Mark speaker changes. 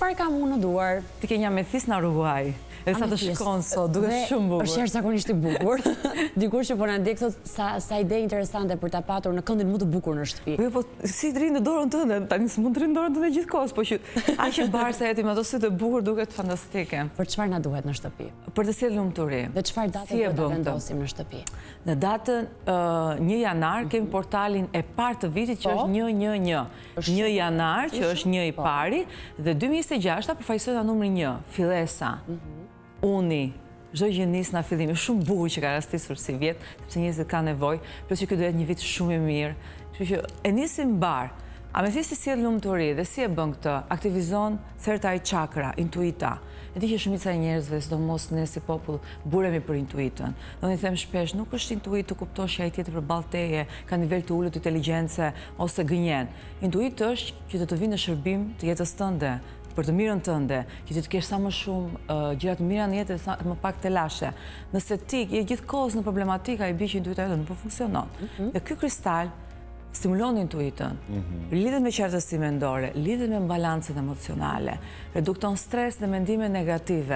Speaker 1: Çfarë kam unë në duar?
Speaker 2: Ti ke një ametist në Uruguay. Edhe sa të shkon sot, duket shumë bukur.
Speaker 1: Është jashtëzakonisht i bukur. Dikush që po na ndjek thotë sa sa ide interesante për ta patur në këndin më të bukur në shtëpi.
Speaker 2: Po jo, po si të rri në dorën tënde, tani s'mund të rri në dorën tënde gjithë kohës, po që aq e bardhë sa je ti me ato sy të bukur duket fantastike.
Speaker 1: Për çfarë na duhet në shtëpi?
Speaker 2: Për të sjellë lumturi.
Speaker 1: Dhe çfarë date duhet ta vendosim në shtëpi?
Speaker 2: Në datën 1 janar kemi portalin e parë të vitit që është 111. 1 janar që është një i pari dhe 2026 përfaqësohet nga numri 1, fillesa. Uni, çdo gjë nis nga fillimi. Është shumë bukur që ka rastisur sivjet, sepse njerëzit kanë nevojë, plus që ky do jetë një vit shumë i mirë. Kështu që e nisim mbarë. Ametisti sjell lumturi dhe si e bën këtë? Aktivizon third eye chakra, intuita. E di që shumica e njerëzve, sidomos ne si popull, mburremi për intuitën. Dhe unë i them shpesh, nuk është intuitë të kuptosh që ai tjetri përballë teje ka nivel të ulët inteligjence ose gënjen. Intuitë është që të të vijë në shërbim të jetës tënde, për të mirën tënde, që ti të kesh sa më shumë gjëra të mira në jetë dhe sa më pak telashe. Nëse ti je gjithë kohës në problematika, i bie që intuita jote nuk po funksionon. Dhe ky kristal stimulon intuitën, lidhet me qartësi mendore, lidhet me balancën emocionale, redukton stres dhe mendime negative.